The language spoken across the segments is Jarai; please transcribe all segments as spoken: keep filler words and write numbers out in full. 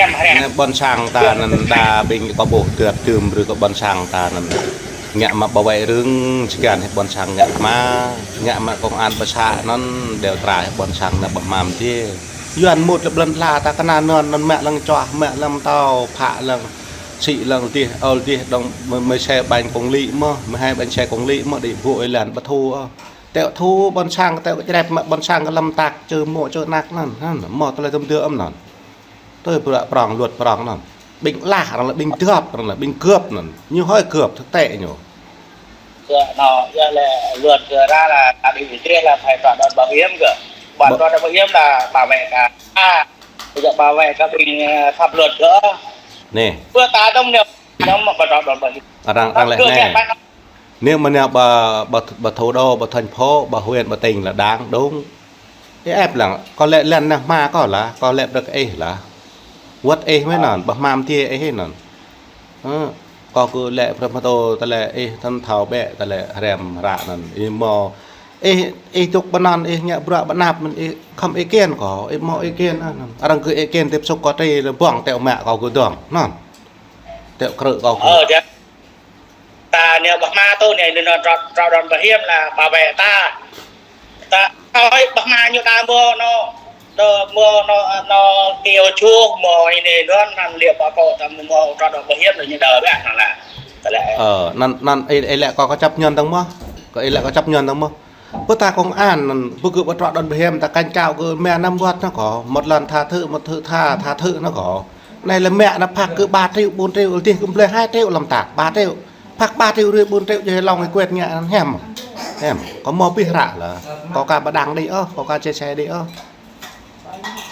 Anai ƀôn sang ta anŭn đa ƀing kâo ƀuh tơlơi tơm brơi kơ ƀôn sang ta anŭn. Ngă mă bảo vệ rừng, čơkăn hĭ ƀôn sang ngă mă, ngă mă công an ƀơi xã anŭn, đeo tra hĭ ƀôn sang anŭn ƀu hmâo dih. Yuan mŭt lĕ blan la ta kơnang anŭn, anŭn mă lăng čoh, mă lăng tâo, phă lăng, sĭ lăng dih, ôl dih, dong mơi, mơi se ƀañ công lý mơ̆, mơi hai ƀañ se công lý mơ̆, đĭ ƀu ơi lan ƀu thu ôh. Teo thu ƀôn sang, teo kơ črep mă ƀôn sang kơ lăm tak, čơ mŏ čơ anak anŭn, anŭn, mơ̆ tơlơi tơm dơ ăm anŭn. Tui bruă prong, luật prong anŭn. Ƀing lah, arăng lĕ ƀing dŏp, arăng lĕ ƀing gơp anŭn. Ñu hơi gơp, thực tế ñu. Kơ anŭn, yua lĕ luật kơ ra là ta đi Việt Nam là phải trọ đón bảo hiểm kơ. Ƀu- Trọ đón bảo hiểm là bảo vệ cả, à, bây giờ bảo vệ các ƀing, ờ, pháp luật kơ. Nè. Bơ ta dong ñu, dong mă trọ đón bảo hiểm. Arăng, arăng lĕ nè. Anŭn. Anai mơ̆ anai ƀă, ƀă, ƀă thủ đô, ƀă thành phố, ƀă huyện, ƀă tỉnh là đáng đúng. Ih ĕp lăng, kâo lĕ lăn anai hmua kâo lah, kâo lĕ brơi kơ ih lah. Wơ̆t ih mơ̆ anŭn, ƀu hmâo dih ih anŭn. Ơ, kâo kơ lĕ brơi mơtô tơlơi ih tơm thâo bĕ tơlơi hrăm hră anŭn. Ih mơ̆, ih, ih dŏ ƀơi anŭn, ih ngă bruă ƀơi anăp mơ̆n, ih khŏm ih kiăng kâo, ih mơ̆ ih kiăng anŭn. Arăng kơ ih kiăng tiếp xúc kâo tri lĕ ƀơ̆ng teo mă kâo kơ dong, anŭn. Teo krư̆ kâo kơ. Ơ, ta ñu ƀu hmâo tui ñu, ñu anŭn trọ, trọ đón bảo hiểm là bảo vệ ta. Ta, ơi, ƀu hmâo ñu ta mơ̆ anŭn, anŭn mơ̆ anŭn, anŭn kêu chuh mơ̆ anai anŭn, anŭn liĕ ƀă kơ ta mơ̆ trọ đón bảo hiểm ñu đơ ƀĕ anŭn lah. Tơlơi. Ơ, anŭn, anŭn, ih, ih lĕ kâo, kâo chấp nhận dong mơ̆. Kâo ih lĕ kâo chấp nhận dong mơ̆. Bơ ta công an anŭn, bơ kơ ƀu trọ đón bảo hiểm, ta cảnh cáo kơ mă năm wơ̆t anŭn kâo, một lần tha thứ, một thứ tha, tha thứ anŭn kâo. Anai lĕ mă anŭn phạt kơ ba triệu, bốn triệu, ôl dih kơ blơi hai triệu lăm tak, ba triệu. Phạt ba triệu rưỡi, bốn triệu, jơh lŏng ih quẹt ngă anŭn hiam. Hiam, kâo mơ̆ pih ră lah. Kâo ka ƀu đăng đĭ ôh, kâo ka chia sẻ đĭ ôh.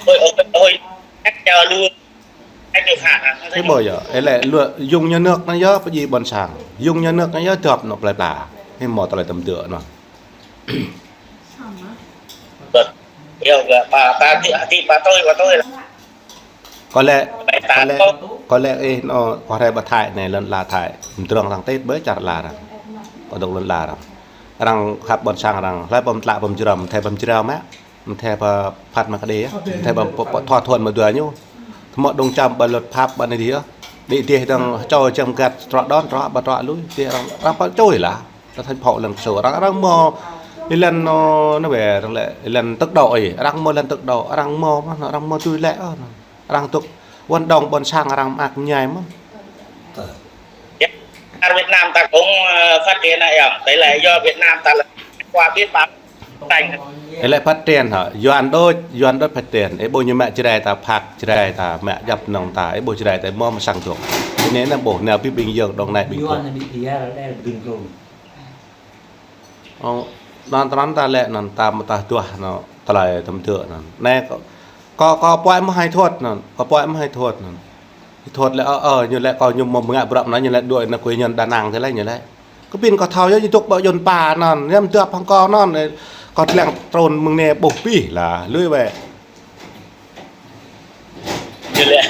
Ôi, ôi, ôi, chắc chờ luôn. Anh được phạt à? Thế bây giờ, ih lĕ luật dùng nhà nước anŭn yơh, pơjing ƀôn sang. Dùng nhà nước anŭn yơh, dŏp anŭn plơi pla. Ih mơ̆ tơlơi tơm dơ anŭn. Luật. Yêu kơ ƀă ta ti, ti ƀă tui, ƀă tui lah. Kâo lĕ, kâo lĕ, kâo lĕ ih anŭn, kâo rai ƀă Thái anai, lŏn la Thái. Mdrŏng tăng Tết ƀơi čar la arăng. Kâo dŏ lŏn la arăng. Arăng khăp ƀôn sang arăng, hlơi pơm tlă pơm jrăm, thê pơm jrăm mă. Mă thê pơ phạt mă kơđi yơh. Mă thê pơ, pơ, pơ thua thuăn mă dua ñu. Tơmŏ dong čăm ƀơi luật pháp ƀơi anai dih yơh. Đĭ dih dong čô čăm găt trọ đón, trọ ƀă trọ lui. Dih arăng, arăng pă čôi lah. Tơ thành phố lăng kơ sô. Arăng, arăng mơ̆ ih lăn anŭn, anŭn wĕ, arăng lĕ ih lăn tốc độ ih. Arăng mơ̆ lăn tốc độ, arăng mơ̆, arăng mơ̆ tui lĕ, ơ, arăng dŏ vận động ƀôn sang arăng mơak mơñai mơ̆n. Ở Việt Nam ta cũng, ờ, phát triển này, ờ, tỷ lệ do Việt Nam ta là qua biết bao tranh. Ih lĕ phát triển hă, Yuan đôč, Yuan đôč phát triển. Ih ƀu ñu mă Jrai ta phak, Jrai ta mă djŏp nong ta, ih ƀu Jrai ta mơ̆ mơ̆ sang dŏ. Ih anai anŭn ƀuh, anai ƀing ƀing yơ̆ng dong anai ƀing ƀuh. Ơ, anŭn tơnăn ta lĕ anŭn ta mơta duah anŭn tơlơi tơm dơ anŭn. Anai kâo, kâo, kâo puai mơ̆ hai thuăt anŭn, kâo puai mơ̆ hai thuăt anŭn. Hai thuăt lĕ, ơ, ơ, ñu lĕ kâo ñu mơ̆ ngă bruă anŭn, ñu lĕ đuaĭ anŭn kơ Yuan Đà Nẵng tơlơi ñu lĕ. Kơ pin kâo thâo yơh ñu dŏ ƀơi Yuan pa anŭn, ñu mơ̆ dŏ hăng kâo anŭn, kâo lăng trôn mơ̆ng anai ƀuh pih lah, lui wĕ. Ñu lĕ.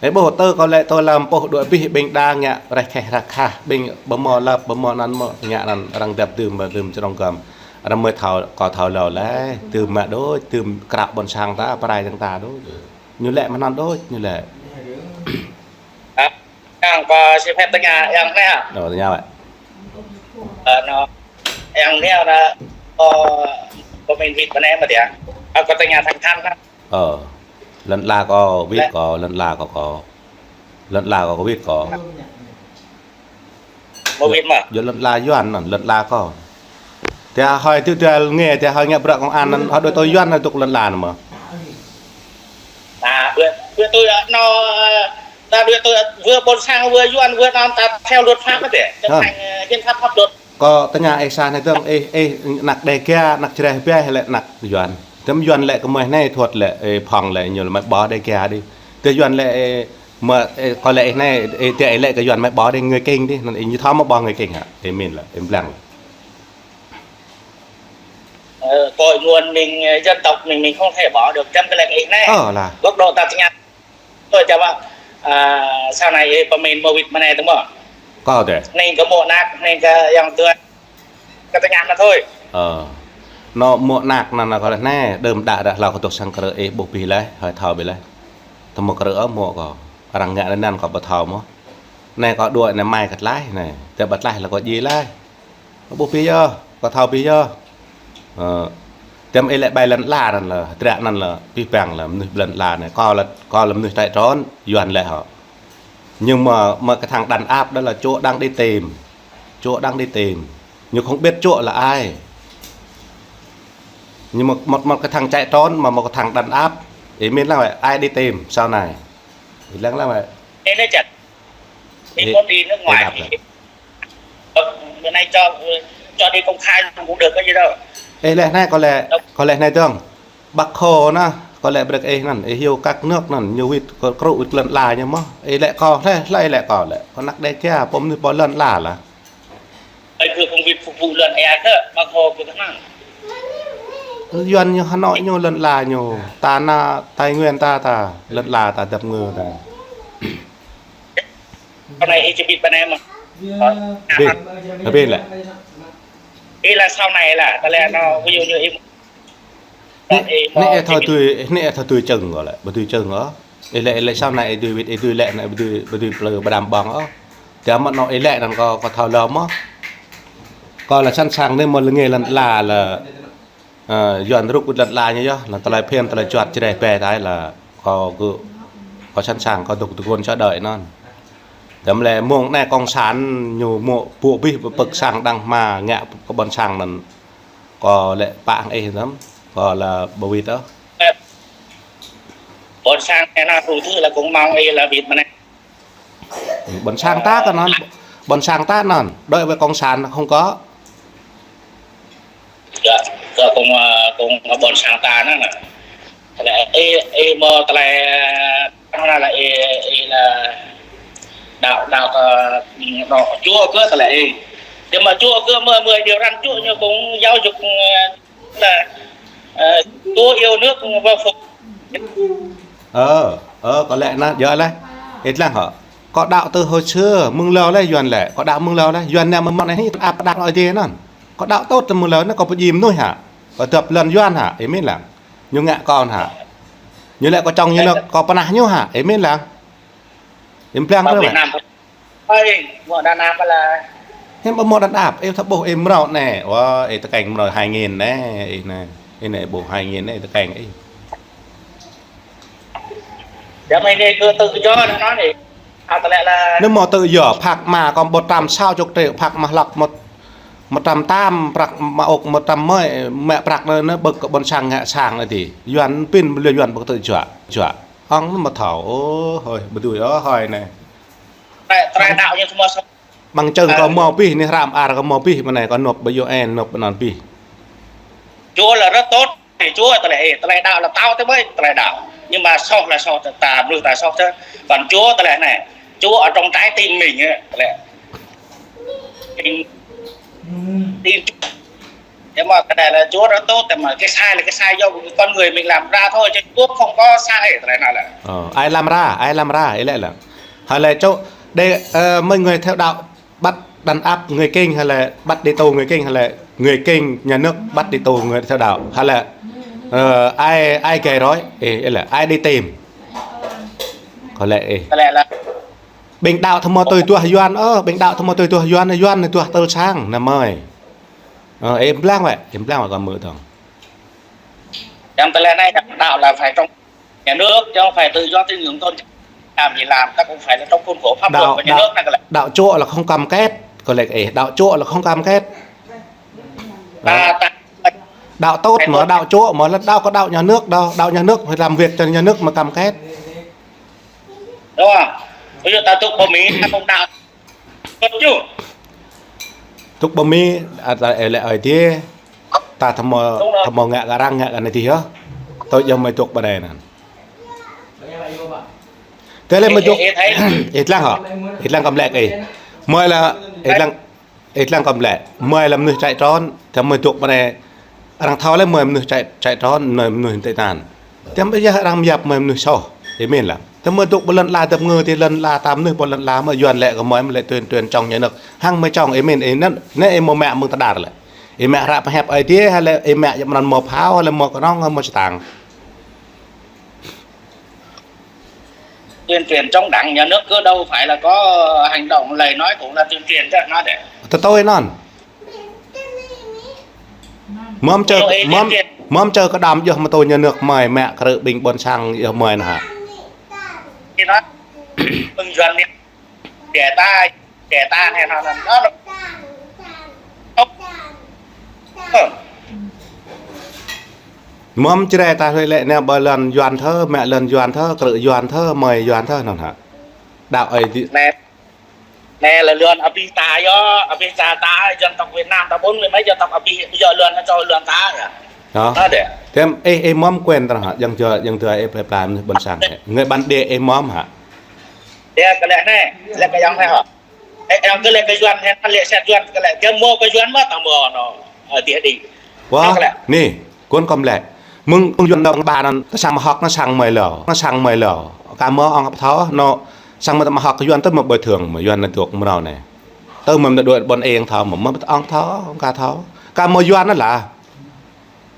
Ih ƀuh tơ kâo lĕ tơ lăm pôh đuaĭ pih ƀing đa ngă reh kheh rah khah, ƀing ƀu mơ̆ lăp, ƀu mơ̆ anŭn mơ̆ ngă anŭn arăng dăp dưm, ƀă dưm črông găm. Arăng mơi thâo, kâo thâo lâo lĕ, dưm mă đôč, dưm krăp ƀôn sang ta, pơrai dơ̆ng ta đôč. Ñu lĕ mơ̆ anŭn đôč, ñu lĕ. Hă? Yang kâo xin phép tơña yang anai hă? Ơ, tơña wĕ. Ơ, anŭn, yang anai anŭn, kâo, kâo pơmĭn wĭt pơ anai mơ̆ dih. Ơ, kâo tơña thẳng thắn hă? Ơ, lŏn la kâo wĭt kâo, lŏn la kâo kâo. Lŏn la kâo kâo wĭt kâo. Mơ̆ wĭt mơ̆? Yua lŏn la Yuan anŭn, lŏn la kâo. Tơdah hơi tui tui lĕ, tơdah hơi ngă bruă công an anŭn, hơi đuaĭ tui Yuan anŭn dŏ lŏn la anŭn mơ̆. À, đuaĭ, đuaĭ tui, à, anŭn, à, ta đuaĭ tui, à, wơ̆t ƀôn sang, wơ̆t Yuan, wơ̆t anŭn ta theo luật pháp hết. Chấp hành, à, hiến pháp pháp luật. Kâo tơña ih sa anai dơ̆ng, ih, ih, anak Đêga, anak Jrai hơbĭ, lĕ anak Yuan. Tơm Yuan lĕ kơ mơi anai thuăt lĕ, ih, phŏng lĕ, ñu lĕ mơi ƀô̆ Đêga đĭ. Tơm Yuan lĕ, ih, mơi, ih, kâo lĕ ih anai, ih, tơdah ih lĕ kơ Yuan mơi ƀô̆ đĭ người Kinh đĭ, anŭn ih ñu thâo mơi ƀô̆ người Kinh hă, ih min lĕ, ih blang lĕ. Ờ, cội nguồn mình, ờ, dân tộc mình, mình không thể bỏ được, trong cái làng ih anai. Ơ, lah. Gốc độ ta tơña. Ơ, chăm mơ̆, à, sau này ih pơmĭn mơ̆ wĭt mơ̆ anai tơmơ̆. Kâo dih. Anai kơ mơ̆ anak, anai kơ yang tua. Kơ tơña anŭn thôi. Ơ. Anŭn mơ̆ anak anŭn kâo lĕ anai, đơm đă ră hlâo kâo dŏ sang krư̆ ih ƀuh pih leh, hơi thâo ƀiă leh. Tơma krơ ơ mŏ kâo. Arăng ngă anŭn kâo ƀu thâo mơ̆. Anai kâo đuaĭ anai mai kơ tlaih anai. Tơdah ƀu tlaih lĕ kâo djai laih. Kâo ƀuh pih yơh, kâo thâo pih yơh. Ơ, tơdah ih lĕ ƀai lŏn ala anŭn lĕ, hơdră anŭn lĕ, pih păng lĕ, mơnuih ƀơi lŏn ala anai. Kâo lĕ, kâo lĕ mơnuih trại trốn, Yuan lĕ hŏ. Nhưng mà, mà cái thằng đàn áp đó là Chúa đang đi tìm. Chúa đang đi tìm. Nhưng không biết Chúa là ai. Nhưng mà một, một cái thằng chạy trốn mà một cái thằng đàn áp. Ih min lăng wơ̆t, ai đi tìm sau này. Ih lăng lăng wơ̆t. Ê, nói chặt. Ê, ê, có đi nước ngoài đọc thì, lại. Ờ, bữa nay cho, cho đi công khai cũng được, có gì đâu. Ê, lĕ anai kâo lĕ, kâo lĕ anai dơ̆ng. Bác Hồ anŭn, kâo lĕ brơi ih anŭn, ih hyu các nước anŭn, ñu wĭt kơ krŭ wĭt lŏn ala ñu mơ̆. Ih lĕ kâo, lĕ, lĕ, lĕ kâo lĕ. Kâo anăp Đêga, pô mơnuih ƀơi lŏn ala lah. Ơi, kơ công việc phục vụ lŏn ala kơ, Bác Hồ kơ kơnang. Yuan ñu Hà Nội ñu lŏn ala ñu, ta anai Tây Nguyên ta ta, lŏn ala ta dăp ngơ ta. Sau này ih či ƀĭt ƀơi anai mơ̆. Ơ, ƀĭt, ƀĭt lĕ. Ih lĕ sau này lĕ, ta lĕ anŭn, ví dụ như ih Anai, anai ih thâo dưi, anai ih thâo dưi čơ̆ng kâo lĕ, ƀu dưi čơ̆ng ôh. Ih lĕ, ih lĕ sau anai ih dưi wĭt, ih dưi lĕ anai ƀu dưi, ƀu dưi plư ƀu đam ƀơ̆ng ôh. Tơdah mơ̆ anŭn ih lĕ anŭn kâo, kâo thâo lŏm mơ̆. Kâo lĕ sẵn sàng anai mơ̆ lĕ ngă lŏn ala lĕ, ơ, Yuan rŭk wĭt lŏn ala ñu yơh, lŏn tơlơi phiăn, tơlơi juăt jreh ƀe tai lĕ kâo kơ, kâo sẵn sàng, kâo dŏ tơguan čơđai anŭn. Tơdah lĕ mơ̆ng anai cộng sản ñu mơ̆ ƀu ƀuh pơkă sang đang hmâo ngă kơ ƀôn sang anŭn. Kâo lĕ pă hăng ih lăm, kâo lĕ ƀu wĭt ôh. Ƀôn sang anai tŭ tŭ lĕ kông mơ̆ng ih lĕ wĭt mơ̆n anai. Ƀôn sang ta kơ anŭn, ƀôn sang ta anŭn, đối với cộng sản không có. Yơh, kơ kông, ơ, kông ƀôn sang ta anŭn. Lĕ ih, ih mơ̆ tơlơi, ơ, anŭn lĕ ih, ih lĕ đaŏ, đaŏ kơ, ơ, Chúa kơ tơlơi ih. Tơdah mơ̆ Chúa kơ mơ̆, mơ̆ điều răn Chúa ñu kông giáo dục, ơ, Là, ờ, Chúa yêu nước và phục. Ơ, ơ, kâo lĕ anŭn, yơh lĕ. Ih lăng hŏ. Kâo đaŏ từ hồi xưa, mơ̆ng hlâo lĕ Yuan lĕ. Kâo đaŏ mơ̆ng hlâo lĕ. Yuan anai mơ̆ng mơ̆n anai, ăp đaŏ ôh dih anŭn. Kâo đaŏ tŭt mơ̆ng hlâo anai, kâo pơjing mơnuih hă. Kâo dŏ lŏn Yuan hă, ih min lăng. Ñu ngă kâo hă. Ñu lĕ kâo čŏng ñu anŭn, kâo pơnah ñu hă, ih min lăng. Ih pơblang ră wơ̆t. Ơi, mơ̆ đàn áp lĕ. Hiư̆m ƀu mơ̆ đàn áp, ih thâo ƀuh ih mrâo anai. Wa, ih tơkeng mrâo hai nghìn anai, ih anai, ih anai ƀuh hai nghìn anai tơkeng ih. Yơh mơ̆ anai kơ tự do anŭn anai. Hă tơlơi lĕ. Anŭn mơ̆ tự do, phạt mà còn một trăm sáu chục triệu, phạt mà hlăk một, một trăm tám prăk, mà ôk một trăm mười, mă prăk anŭn, anŭn ƀơ̆ng kơ ƀôn sang ngă sang anai dih. Yuan pĭn, lĕ Yuan ƀơ̆ng tự do, do. Ong anŭn mơ̆ thâo, ơ, hơi, ƀu dưi, ơ, hơi anai. Tơlơi, tơlơi đaŏ ñu tơma sŏ. Bằng chứng kâo hmâo pih, anai hră mơar kâo hmâo pih, mơ̆ng anai kâo nộp ƀơi U N, nộp anŭn pih. Chúa là rất tốt, thì Chúa tơlơi, tơlơi đaŏ là tao tơl ƀai, tơlơi đaŏ. Nhưng mà soh là soh, ta, ta, mơnuih ta soh tơl. Còn Chúa tơlơi anai, Chúa ở trong trái tim mình á, tơlơi. Tin, tin Chúa. Nhưng mà cái này là Chúa rất tốt, nhưng mà cái sai là cái sai do con người mình làm ra thôi, chứ Chúa không có sai, tơlơi anŭn lĕ. Ơ, ai làm ra, ai làm ra, ih lĕ lăng. Hă lĕ čô, đây, ơ, mấy người theo đạo bắt đàn áp người Kinh hay là bắt đi tù người Kinh hay là người Kinh nhà nước bắt đi tù người theo đạo? Hay là, ờ, ai, ai gây rối? Ê, ê là ai đi tìm? Kâo lĕ, ê. Tơlơi lĕ. Ƀing đaŏ tơma tui duah Yuan, ơ, ƀing đaŏ tơma tui duah Yuan, Yuan anai duah tơl sang, anăm mơi. Ơ, ê, pơblang wơ̆t, ê, pơblang wơ̆t kâo hmư̆ dơ̆ng. Yang tơlơi anai, đaŏ là phải trong nhà nước, chứ không phải tự do tín ngưỡng tôn giáo. Làm gì làm, ta cũng phải là trong khuôn khổ pháp luật của nhà nước, đaŏ, đaŏ, đaŏ čuă là không cam kết. Kâo lĕ, ê, đaŏ čuă là không cam kết. Đó. Đaŏ tốt mà, đaŏ čuă mà, lĕ đaŏ kơ đaŏ nhà nước đâu. Đaŏ nhà nước phải làm việc cho nhà nước mà cam kết. Đúng không? Ví dụ ta tŭk pơ Mi, ta cũng đaŏ Tŭk ƀơi Mi, a, ta, ê, lĕ ơi dih, ta tơma, tơma ngă kơ arăng ngă kơ anai dih yơh. Tui yơh mơi tŭk ƀơi anai anŭn. Tơlơi mơi tŭk, ih lăng hă? Ih lăng kơ mơi lĕ ih. Mơi lĕ, ih lăng, ih lăng kơ mơi lĕ. Mơi lĕ mơnuih chạy trốn, tơdah mơi tŭk ƀơi anai. Arăng thâo lĕ mơi mơnuih chạy, chạy trốn, mơi mơnuih tị nạn. Tơdah ƀu yơh arăng mơyap mơi mơnuih soh. Ih min lăng. Tơdah mơi tŭk ƀơi lŏn ala dăp ngơ, tơlơi lŏn ala ta mơnuih ƀơi lŏn ala mơi Yuan lĕ kơ mơi, mơi lĕ tuyên truyền chống nhà nước. Hăng mơi chống ih min, ih anŭn, anai ih mơ̆ mă mơ̆ng tơdar lĕ. Ih mă hră pơhiăp Ơi Adai hă lĕ, ih mă djŏp anŭn mơ̆ phao hă lĕ mơ̆ kơnong hă mơ̆ čơtang. tuyên truyền chống Đảng nhà nước cứ đâu phải là có hành động, lời nói cũng là tuyên truyền chứ, nói thế. Tơ tôi non. Mơm chơi, mơm, mơm chơi kơ đam yơh mơtô nhà nước mơi mẹ krư ƀing ƀôn sang yơh mơi nă hă. Thì nói, mơng Yuan miền, để ta, để ta hay nó, nó, nó, nó. Mơm čơđai ta hlơi lĕ nao ƀơi lŏn Yuan thơ, mă lŏn Yuan thơ, krư Yuan thơ, mơi Yuan thơ nă hă. Đăo ơi đi. Nè, nè là lŏn abih ta yơh, abih ta, ta dân tộc Việt Nam ta bốn mươi mấy dân tộc abih, bây giờ lŏn nó cho lŏn ta yơh. Hă? Đó để. Tơm, ê, ê, mơm quen ta hă, yang jua, yang jua, ê, plei pla, ƀôn sang. Người bản địa, ê, mơm hă. Ê, kơ lĕ nè, lĕ kơ yang nè hă. Ê, yang kơ lĕ kơ Yuan nè, lĕ set Yuan kơ lĕ, kơ mơ̆ kơ Yuan mơ̆ ta mơ̆ nă. Ơ, đi, đi. Wah, nè, kơ lĕ. Nè, kuôn kơm lĕ. Mơng, mơng Yuan đong ba năn, ta sang mă hŏk nă sang mơi lơ, nă sang mơi lơ. Kơ mơ̆ ong ăp thâo, nă, sang mơi ta mă hŏk Yuan tơ mơ̆ bồi thường, mơ̆ Yuan nă dŏ mrâo nè. Tơ mơ̆ nă đuaĭ ƀôn eng thâo, mơ̆, mơ̆ ong thâo, ong ka thâo. Kơ mơ̆ Yuan nă lah.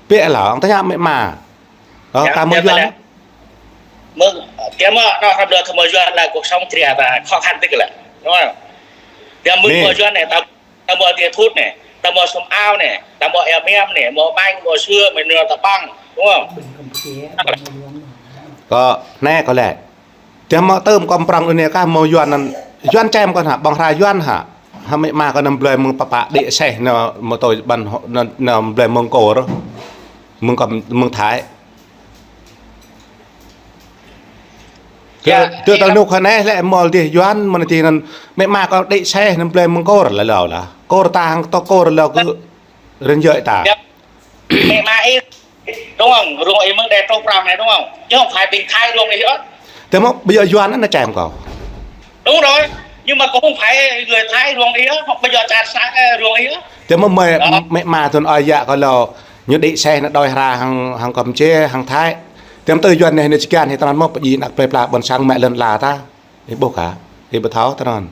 Pĕ lah, ong ta ñă mĕ ma. Ơ, kơ mơ̆ Yuan. Mơng, tiam mơ̆, nă, hăm lơ kơ mơ̆ Yuan là cuộc sống chia ta khó khăn tí kơ lĕ. Đúng không? Tiam mơ̆ng mơ̆ Yuan nè, ta, ta mơ̆ tia thut nè, ta mơ̆ sum ao nè, ta mơ̆ eo miam nè, mơ̆ bánh, mơ̆ sưa, mơ̆ nưa ta păng, đúng không? Kơ, nè, kơ lĕ. Tiam mơ̆ tơm kơ prăng ư nè kơ mơ̆ Yuan năn, Yuan čem kơ hă, ƀong hra Yuan hă. Hăm mĕ ma kơ năm blơi mơng pă pă đĭ seh nă mơtô ƀăn hŏ-, nă, năm blơi mơng kôr. Mơng kơ, mơng Thái. Tơ, tơ tơ nŭk hă nè lĕ mơl dih Yuan mơ̆n dih năn mĕ ma kơ đĭ seh năm blơi mơng kôr lă lơ lah. Kôr ta hăng tơ kôr lơ kơ rên yơi ta. Mĕ ma ih, đúng không? Ruông ih mơng đe trôk prăng nè, đúng không? Chứ không phải bình Thái ruông ih ơh. Tơm mơ̆ bây giờ Yuan nă čem kơ. Đúng rồi, nhưng mà cũng không phải người Thái ruông ih ơh, không bây giờ cha sa, ơ, ruông ih ơh. Tơm mơ̆ mơi, mĕ ma thun ơi yă kơ lơ, ñu đĭ seh nă đôi hra hăng, hăng Campuchia, hăng Thái. Tơm tơ Yuan nè, nè čơkian hĭ tơnăn mơ̆ pơjing nă plei pla ƀôn sang mă lŏn la ta. Ê, ƀuh kơ, ê, ƀu thâo tơnăn.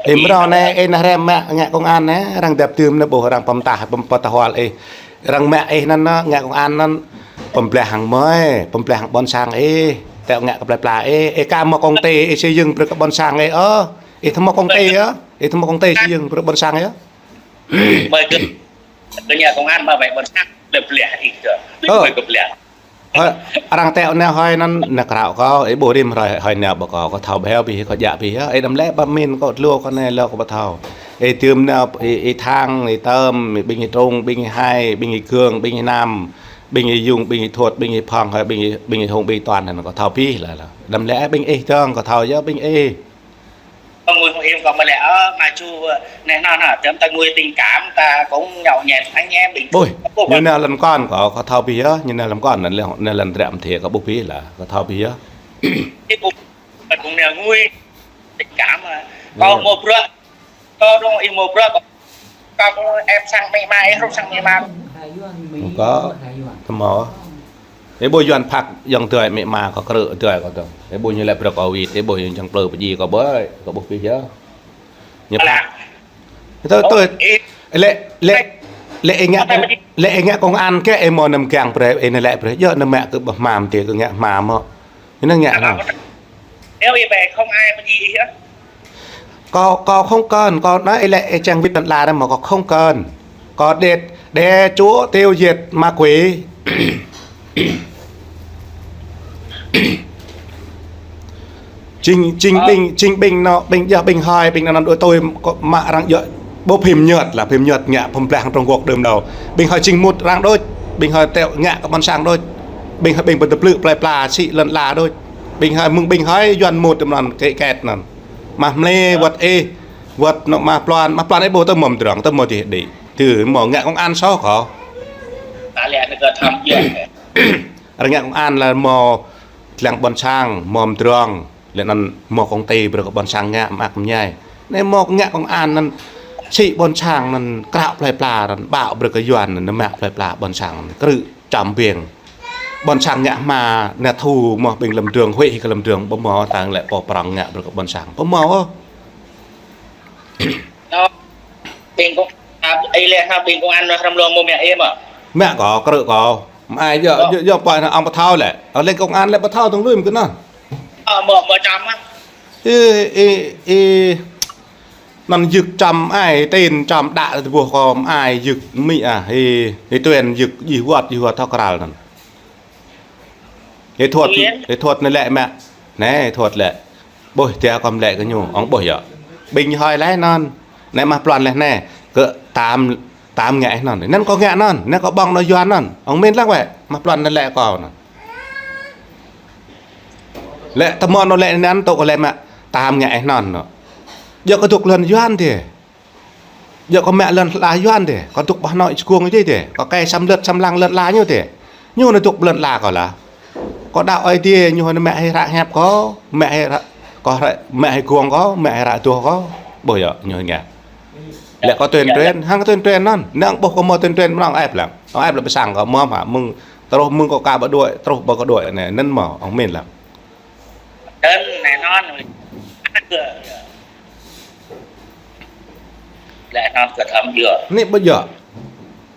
Ê, mrâo nè, ê, nă hrăm mă ngă công an nè, arăng dăp tưm nă ƀuh arăng pơm tah, pơm pơtah hual, ê. Arăng mă, ê, năn nă, ngă công an năn, pơm blah hăng mơi, pơm blah hăng ƀôn sang, ê. Tơl ngă kơ plei pla, ê, ê, kơ mơ̆ công ty, ê, xây dựng brơi kơ ƀôn sang, ê, ơ. Ê, thâo mơ̆ công ty, ơ. Ê, thâo mơ̆ công ty xây dựng brơi ƀôn sang, ơ. Mơi kơ, kơ ngă công an mă ƀai ƀôn sang, lĕ blah ih kơ. Ơ. Mơi kơ blah. Hơi, arăng teo neo hơi năn nă krao kơ, ê ƀuh rĭm hơi, hơi neo ƀu kơ, kơ thâo ƀeo bih, kơ djă bih, ê đăm lĕ ƀă min kơ dlô kơ nê lơ kơ ƀu thâo. Ê tưm neo, ê, ê thang, ê tơm, ê ƀing ê trung, ƀing ê hai, ƀing ê gương, ƀing ê nam, ƀing ê yung, ƀing ê thuôt, ƀing ê phong, hơi ƀing ê, ƀing ê hung, ƀing ê toàn, hăn kơ thâo bih lă lă. Đăm lĕ ƀing ê tơng kơ thâo yơh ƀing ê. Ngui hông im kơ mă lĕ, ơ, mă ču, neh năn, năn, tơm ta ngui tình cảm, ta cũng nhậu nhẹt, anh em bình thường. Ƀuh, ñu nao lăm kon kơ, kơ thâo bih yơh, ñu nao lăm kon, năn lĕ, năn lăm drăm thê kơ ƀuh bih lah, kơ thâo bih yơh. Ih ƀuh, ta cũng nao ngui tình cảm, ơ. Kơ mơ̆ bruă, kơ dong ih mơ̆ bruă, kơ, kơ em sang mĕ ma, ih rup sang mĕ ma. Kơ, tơm mơ̆. Ê ƀuh Yuan phak yŏng dơi mĕ ma kơ krư dơi kơ dong. Ê ƀuh ñu lĕ brơi kơ wĭt, ê ƀuh ñu čang plư pơjing kơ ƀơi, kơ ƀuh bih yơh. Ñu phak. Tơ, tơ, lĕ, lĕ, lĕ ê ngă công, lĕ ê ngă công an kơ ê mơ̆ năm kiăng brơi, ê nă lĕ brơi, yơh nă mă kơ ƀah mam tê kơ ngă mam mơ̆. Ñu nă ngă hă. Nếu như vậy không ai mà gì hết. Kơ, kơ không cần, kơ nă ê lĕ ê čang wĭt lăn la nă mơ̆ kơ không cần. Kơ để, để Chúa tiêu diệt ma quỷ. Jing, jing ƀing, jing ƀing nă, ƀing yơh, ƀing hơi, ƀing năn đuaĭ tui, kơ mă arăng yơh, ƀuh phim Nhật lah, phim Nhật ngă, phim blah Trung Quốc đưm đô. Ƀing hơi jing mŭt arăng đôč, ƀing hơi teo ngă kơ ƀôn sang đôč. Ƀing hơi ƀing pơtơplư plei pla, sĭ lăn la đôč. Ƀing hơi, mơng ƀing hơi, Yuan mŭt tơm năn, kĕ kĕt năn. Mă mlê, wơ̆t ê, wơ̆t nă mă ploan, mă ploan ê ƀuh tơ mơ̆ mdrŏng, tơ mơ̆ dih đĭ. Tơ mơ̆ ngă công an soh kơ. Ta lĕ nă kơ tham gia. Arăng ngă công an lah mơ̆ tlang ƀôn sang, mơ̆ mdrŏng, lĕ năn mơ̆ công ty brơi kơ ƀôn sang ngă mă ak mơñai. Nê mơ̆ ngă công an năn sĭ ƀôn sang năn krao plei pla năn ƀao brơi kơ Yuan năn mă plei pla ƀôn sang năn krư čăm ƀing. Ƀôn sang ngă hma nă thu mơ̆ ƀing lăm drông huĭ kơ lăm drông ƀu mơ̆ tang lĕ pô prăng ngă brơi kơ ƀôn sang. Ƀu mơ̆ ôh. Ƀing công, a, ê lĕ hă ƀing công an nă hrăm lông mơ̆ mă ê mơ̆. Mă kơ, krư kơ. Mă ai yơh, yơh, yơh, pơ anŭn ŏng pơthâo lĕ. Ơ, lĕ công an lĕ pơthâo tong lui mơ̆n kơ anŭn. Ơ, mơ̆, mơ̆ čăm ah. Ê, ê, ê. Anŭn yơk čăm ai, tên čăm đă tơbuh kơ mă ai yơk mĭ ah. Ê, ê, tuen yơk jih wơ̆t, jih wơ̆t thâo krăl anŭn. Ê, thuăt, ê, thuăt anai lĕ mă. Anai, thuăt lĕ. Ƀuh, tia kơ mă lĕ kơ ñu, ŏng ƀuh yơh. Ƀing hơi lĕ anŭn. Anai mă plon lĕ anai. Kơ tam, tam ngă anŭn. Anŭn kơ ngă anŭn. Anŭn kơ ƀơ̆ng anŭn Yuan anŭn. Ŏng mĭn lăng wĕ. Mă plon anŭn lĕ kơ anŭn. Lĕ tơmơ̆n anŭn lĕ anŭn tŭ kơ lĕ mă tam ngă anŭn anŭn. Yơh kơ dŏ lŏn Yuan dih. Yơh kơ mă lŏn ala Yuan dih, kơ dŏ ƀơi anŭn čơkung dih dih, kơ kơi săm lĕt săm lăng lŏn ala ñu dih. Ñu anŭn dŏ lŏn ala kơ lah. Kơ đaŏ ai dih, ñu anŭn mă hĭ hră hiăp kơ, mă hĭ hră, kơ hră, mă hĭ gong kơ, mă hĭ hră tuh kơ. Ƀuh yơh, ñu ngă. Lĕ kơ tuyên truyền, hăng tuyên truyền anŭn, năng ƀuh kơ mơ̆ tuyên truyền mơ̆ng ĕp lăng. Ŏng ĕp lăng pơsang kơ mơ̆ hă, mơ̆ng, truh mơ̆ng kơ ka ƀu đuaĭ, truh ƀu kơ đuaĭ anai, anŭn mơ̆, ŏng mĭn lăng. Đơn anai anŭn, ăt kơ. Lĕ anŭn kơ thâm yơh. Anai ƀu djơ̆.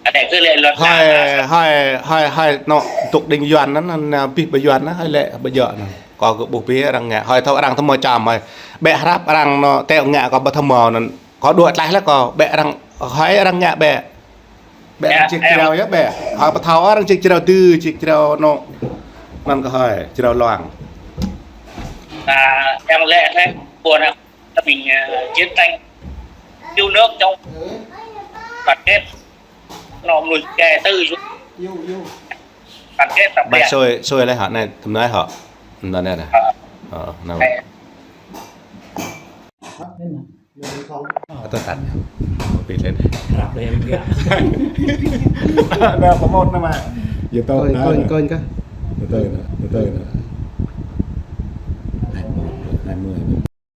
Anai kơ lĕ lŏn hơi, hơi, hơi, hơi, anŭn, dŏ đing Yuan anŭn, anŭn, anŭn, bih ƀơi Yuan anŭn, hơi lĕ ƀu djơ̆ anŭn. Kơ kơ ƀuh bih arăng ngă, hơi thâo arăng tơmơ̆ čăm hơi. Ƀĕ hrăp arăng anŭn, teo ngă kơ ƀu tơmơ̆ anŭn. Kơ đuaĭ tlaih lĕ kơ, ƀĕ arăng, hơi arăng ngă ƀĕ. Ƀĕ arăng ček jrao yơh ƀĕ. Hơi pơthâo arăng ček jrao tui, ček jrao anŭn. Anŭn kơ hơi, jrao loang. Ta, yang lĕ lĕ, ƀuh anŭn. Tơ ƀing, ơ, chiến tranh, yêu nước chống đoàn kết, nó mùi kè tư, đoàn kết tập. Ƀai sôi, sôi lĕ hă, anai, tơm anai hă. Anŭn anai. Ơ. Ơ, anŭn. Ơ, tơ̆ tăt. Pi lĕ anai. Rap lĕ yang biă. Anai, pơmot anai mă. Yơh tơ̆ anai. Kơi, kơi, kơi kah. Yơh tơ̆ anai, yơh tơ̆ anai. Hai mươi, hai mươi.